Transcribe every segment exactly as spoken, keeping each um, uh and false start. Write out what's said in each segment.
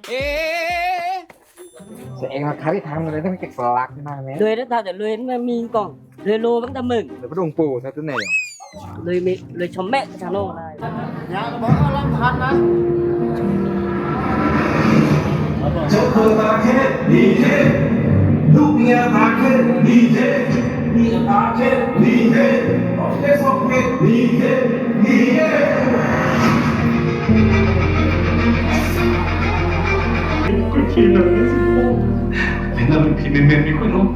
เอ๊ะ เองมาทำที่ทางเลย ต้องเก็บสลักมาไหม เลยนะ แต่เลยมันมีกล่อง เลยโลตั้งแต่มึง เลยพระองค์ปู่นะ ตัวไหน เลยมี เลยชมแม่ชาโน่ได้ ยังบอกว่าลำพันนะ เจ้าเปิดตาแค่นี้แค่ ลูกเมียตาแค่นี้แค่ เมียตาแค่นี้แค่ ออกแค่สองเม็ดนี้แค่ นี้แค่ ကိုယ်ချင်တယ်ဆိုတော့ မင်းကလည်း ခင်မင်းမင်းကိုနော်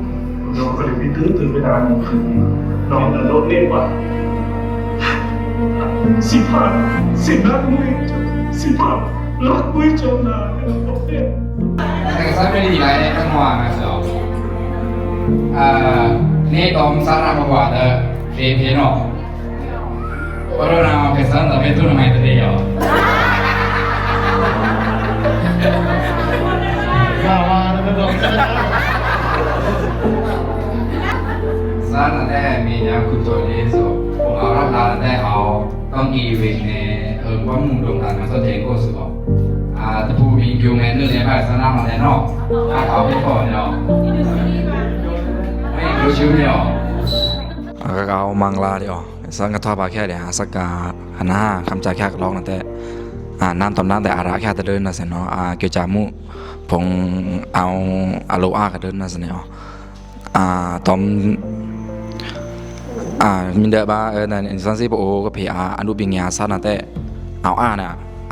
တော့ ကလေးပြီး ตื่น ตื่น ไม่ได้ นอนแล้วรถเล่นว่ะ สิบห้า สิบห้า มุ้ย สิบห้า รักมุ้ยจนนาน แต่ก็ซ้ำไม่ดีหลายครั้งว่านะเจ้า เอ่อ นี่ตอมสาระมาว่าเด้อ เพลงเพลงเนาะ โคโรนามาเป็นสันแต่ไม่ทุ่นไม่ตะเดียว สันแต่มีอย่างคุณตัวนี้สุด เอาละแต่เอาต้องอีวินเนี่ย เออ ว่ามุงดงกันมาสะเทงโคสุด อ่า ตะปูมีอยู่ไง เรื่องในภาคสนามมาแล้วเนาะ ถ้าเขาไม่พอเนาะ ไม่รู้ชื่อไม่ออก အကကောင်းမင်္ဂလာဒီး ဆန်ကထွားပါခဲ့တယ် အစက ဟနာ ခမ်းချခဲ့ကလောင်းနတဲ့ အာ နမ်တမ်နမ်တဲ့ အာရခဲ့တဲ့ လင်းနစင်နော် အာ ကြွေးကြမှု ဖုံ အောင် အလိုအားက လင်းနစင်နော် အာ တမ် အာ မင်းတဲ့ ဘာ အဲ နစင်စီ ပအိုကဖေ အာ အနုပညာ ဆန်နတဲ့ အောင်အားန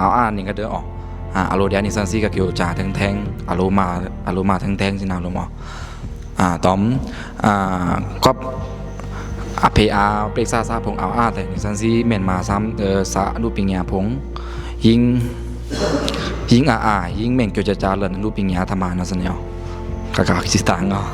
အောင်အားနင်က ဒ် အော် အာ အလိုဒီး နစင်စီ က ကြွေးကြ ထဲင်ထဲင် အလိုမ အလိုမ ထဲင်ထဲင် စင်န အလိုမ အာ တမ် အာ ကပ် အဖေ အာ ပျိက္ခာ ဆာဖုံ အောင်အားတဲ့ နစင်စီ မ့ၢ်မဆမ် အဲ ဆာ အနုပညာ ဖုံ ယင်း ယင်း အာ အာ ယင်း မ့ၢ် ကြွေးကြ လၢ အနုပညာ ထမ နစင်နော် ကက ကစတန်နော်